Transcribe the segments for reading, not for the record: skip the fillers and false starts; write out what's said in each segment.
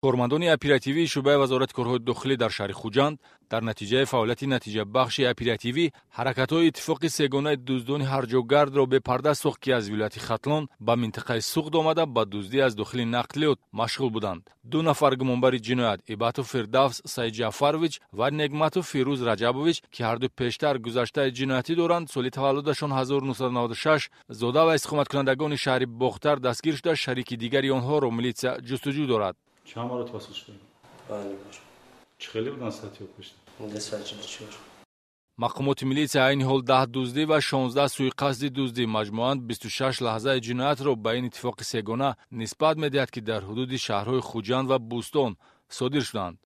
Кормандони оперативии шӯъбаи Вазорати корҳои дохилӣ дар шаҳри Хуҷанд дар натиҷаи фаъолияти натиҷабахши оперативӣ ҳаракатҳои иттифоқи сегонаи дуздони ҳарҷогардро бепарда сохт, ки аз вилояти Хатлон ба минтақаи Суғд омада, ба дуздӣ аз дохили нақлиёт машғул буданд. Ду нафар гумонбари ҷиноят, Ибатов Фирдавс Саидҷаъфарович ва Негматов Фирӯз Раҷабович, ки ҳарду пештар гузаштаи ҷиноятӣ доранд, соли таваллудашон 1996, зода ва истиқоматкунандагони шаҳри Бохтар, дастгир шуда, шарики дигари онҳоро милитсия ҷустуҷӯ дорад. Чанд маротиба васл шуда? Панҷ бор. Чӣ хеле буданд сатҳи пушт? 244. Мақомоти милитсия айни ҳол 10 дуздӣ ва 16 суиқасди дуздӣ, маҷмӯан 26 лаҳзаи ҷиноятро ба ин иттифоқи сегона нисбат медиҳад, ки дар ҳудуди шаҳрҳои Хуҷанд ва Бӯстон содир шуданд.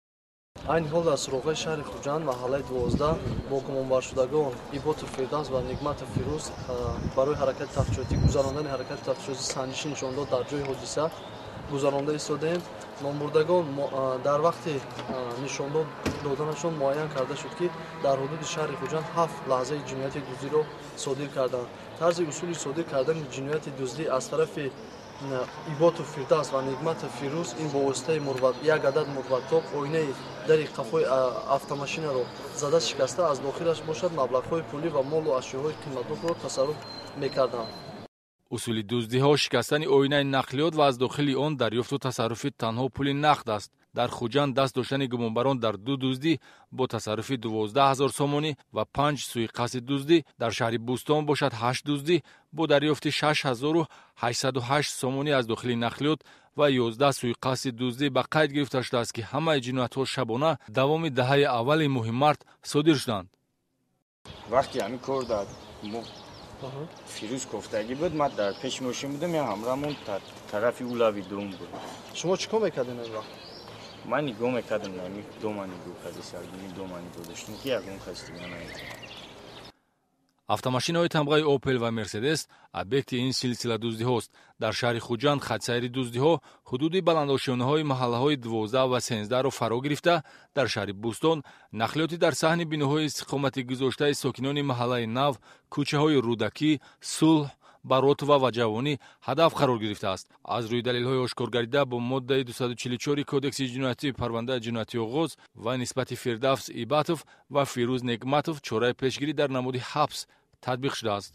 Айни ҳол дар суроғаи шаҳри Хуҷанд, маҳаллаи 12, бо гумонбаршудагон Иботов Фирдавс ва Нигматов Фирӯз барои ҳаракати тафтишотӣ, гузарондани ҳаракати тафтишотӣ, санҷиши нишондод дар ҷои ҳодиса гузаронда истодаем. Номбурдагон дар вақти нишондод доданашон муайян карда шуд, ки дар ҳудуди шаҳри Хуҷанд ҳафт лаҳзаи ҷинояти дуздиро содир карданд. Тарзи усули содир кардани ҷинояти дуздӣ аз тарафи Иботов Фирдавс ва Нигматов Фирӯз ин бо воситаи як адад мурваттоб оинаи дари қафои автомашинаро зада шикаста, аз дохилаш бошад маблағҳои пулӣ ва молу ашёҳои қиматбаҳоро тасарруф мекарданд. Усули дуздиҳо шикастани оинаи нақлиёт ва аз дохили он дарёфту тасарруфи танҳо пули нақд аст. Дар Хуҷанд даст доштани гумонбарон дар ду дуздӣ бо тасарруфи 12 000 сомонӣ ва панҷ суиқасди дуздӣ, дар шаҳри Бӯстон бошад ҳашт дуздӣ бо дарёфти 6808 сомонӣ аз дохили нақлиёт ва 11 суиқасди дуздӣ ба қайд гирифта шудааст, ки ҳамаи ҷиноятҳо шабона давоми даҳаи аввали моҳи март содир шуданд. Вақти ҳамин кор дар Фирӯз кофтагӣ буд, ман дар пеши мошин будам, я ҳамраҳмон тарафи улави дом буд. Шумо чӣ кор мекардин он вақт? Ман нигоҳ мекардам, ами дома нигоҳ кардисами дома нигоҳ доштем, ки ягон кас дига наед. Автомошинаҳои тамғаи «Опел» ва «Мерседес» объекти ин силсила дуздиҳост. Дар шаҳри Хуҷанд хатсайри дуздиҳо ҳудуди баландошёнаҳои маҳаллаҳои 12 ва 13-ро фаро гирифта, дар шаҳри Бӯстон нақлиёти дар саҳни биноҳои истиқоматӣ гузоштаи сокинони маҳаллаи Нав, кӯчаҳои Рӯдакӣ, Сулҳ, Баротова ва Ҷавонӣ ҳадаф қарор гирифтааст. Аз рӯи далелҳои ошкоргардида бо моддаи 244 Кодекси ҷиноятӣ парвандаи ҷиноятӣ оғоз ва нисбати Фирдавс Ибатов ва Фирӯз Негматов чораи пешгирӣ дар намуди ҳабс татбиқ шудааст.